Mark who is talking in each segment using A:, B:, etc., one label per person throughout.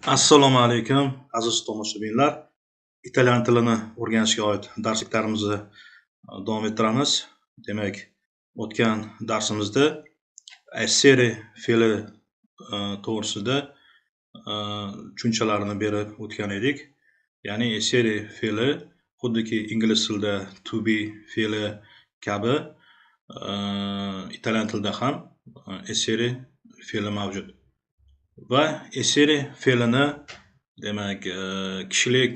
A: Assalomu alaykum, aziz tomoshabinlar. Italyan tilini o'rganishga oid darsliklarimizni davom ettiramiz. Demak, o'tgan darsimizda essere fe'li to'g'risida tushunchalarni berib o'tgan edik. Ya'ni essere fe'li xuddiki ingliz tilida to be fe'li kabi italyan tilida ham essere fe'li mavjud. Va essere fe'lini demak kishilik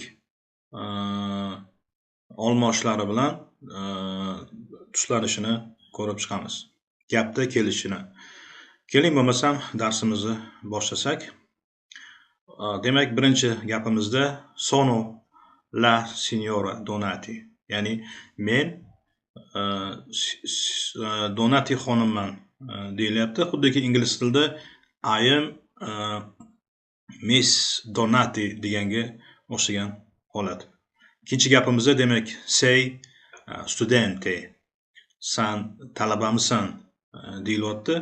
A: olmoshlari bilan tuslanishini ko'rib chiqamiz. Gapda kelishini. Keling bo'lmasam darsimizni boshlasak. Demak, birinchi gapimizda sono la signora Donati. Ya'ni men Donati xonimman deyilyapti. Xuddiki ingliz tilida I am Miss Donati deganga o'xshagan holat. Ikkinchi gapimizda demak sei studente, san talabamisan deyilyapti.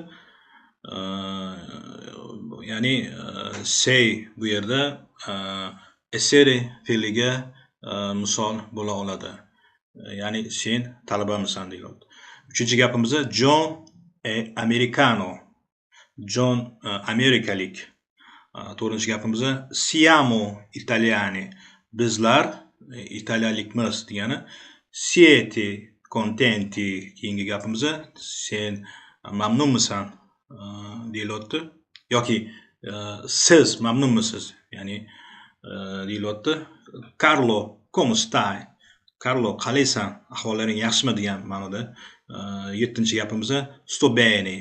A: Ya'ni sei bu yerda essere fe'liga misol bo'la oladi. Ya'ni sen talabamisan deyilyapti. Uchinchi gapimizda John è americano. John amerikalik. To'rtinchi gapimizda siamo italiani. Bizlar italyanlikmiz degani. Siete contenti. Keyingi gapimizda sen mamnunmisan deyilyapti. Yoki siz mamnunmisiz, ya'ni deyilyapti. Carlo, come stai? Carlo, qalaysan? Ahvollaring yaxshimi degan ma'noda. Yettinchi gapimizda sto bene.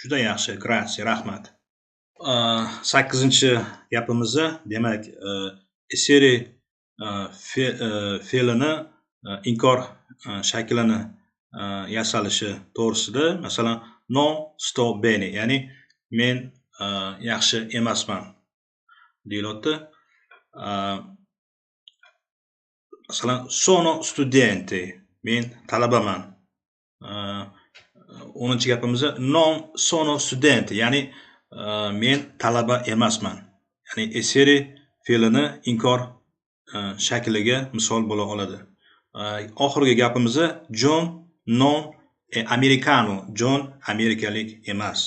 A: Juda yaxshi, grazie, rahmat. Sakkizinchi gapimizda demak essere fe'lini inkor shaklini yasalishi to'g'risida, masalan, non sto bene, ya'ni men yaxshi emasman deyilyapti. Masalan, sono studente, men talabaman. 10-chi gapimizda non sono studente, ya'ni men talaba emasman. Ya'ni essere fe'lini inkor shakliga misol bo'la oladi. Oxirgi gapimizda John non è americano, John amerikalik emas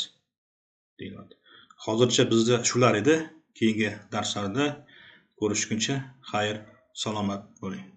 A: deyiladi. Hozircha bizda shular edi. Keyingi darslarda ko'rishguncha xayr, salomat bo'ling.